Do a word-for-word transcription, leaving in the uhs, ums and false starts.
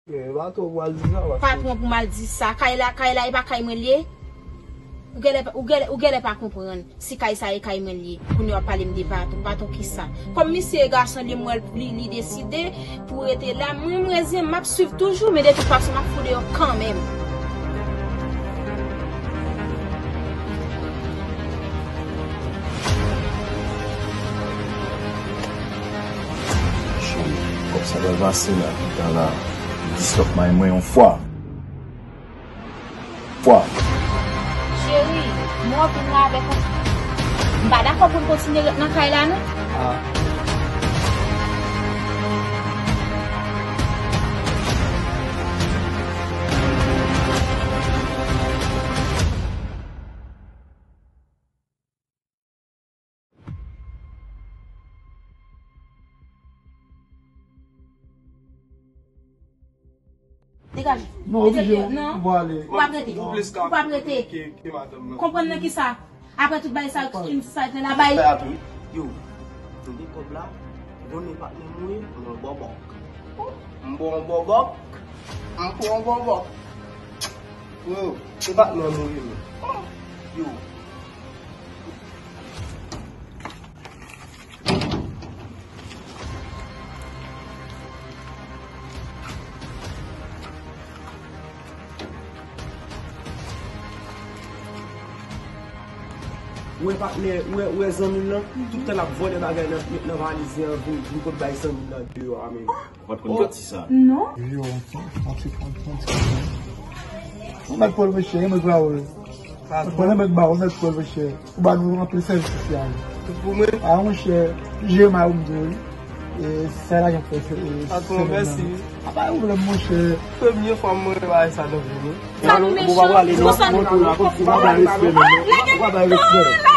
Patwon pou m al di sa. Kay la, kay la, e pa kay mwen li ye? Ou genlè, ou genlè, ou genlè pa konprann si kay sa e kay mwen li ye. Kounye a w ap pale m de patwon. Patwon kisa? Kòm misye e gason li, m wè l, li, li deside pou rete la. Mwen, m rezyen m, m ap swiv toujou, men de tout fason, m ap fout deyò kanmenm. Cheri, kòb sa pral pase la, tout tan la, li stop may mwen yon fwa. Fwa. Cheri, mwen vin la avèk ou. M pa dakò pou n kontinye ret nan kay la, non. Ah. Degaje. Non, oblije, non. Ou p ap rete. Ou p ap rete. Konprann nan kisa? Apre tout bagay sa, sa te la bay. Yo, tande kòb la, bon, e pa nan mwen, m pran bòbòk. M pran bòbòk. M pran bòbòk. Yo, e pa nan mwen, yo. Ou wè patnè, ou wè, ou wè zanmi m nan, tout tan l ap vòlè bagay nan, nan valiz li an, vin, vin pot bay zanmi m nan deyò a menm. Ou pa t konn pati sa? Non. Yo, yon ti, yon ti, yon ti, yon ti. Ou mèt pran l, mesye, e mwen pran w. Ou konnen mèt ba, ou mèt pran l, mesye. Ou ba nou anpil sèvis sosyal. Tout pou mwen? A, monchè, jere mal ou m di w, wi. E, sa lajan fè, se, e, patwon, mèsi. A, pa gen pwoblèm, monchè. Premye fwa m wè bagay sa nan vi m, wi. Sa nou mechan, nou sa nou. Ou pa bay respè, non. Ou pa bay respè.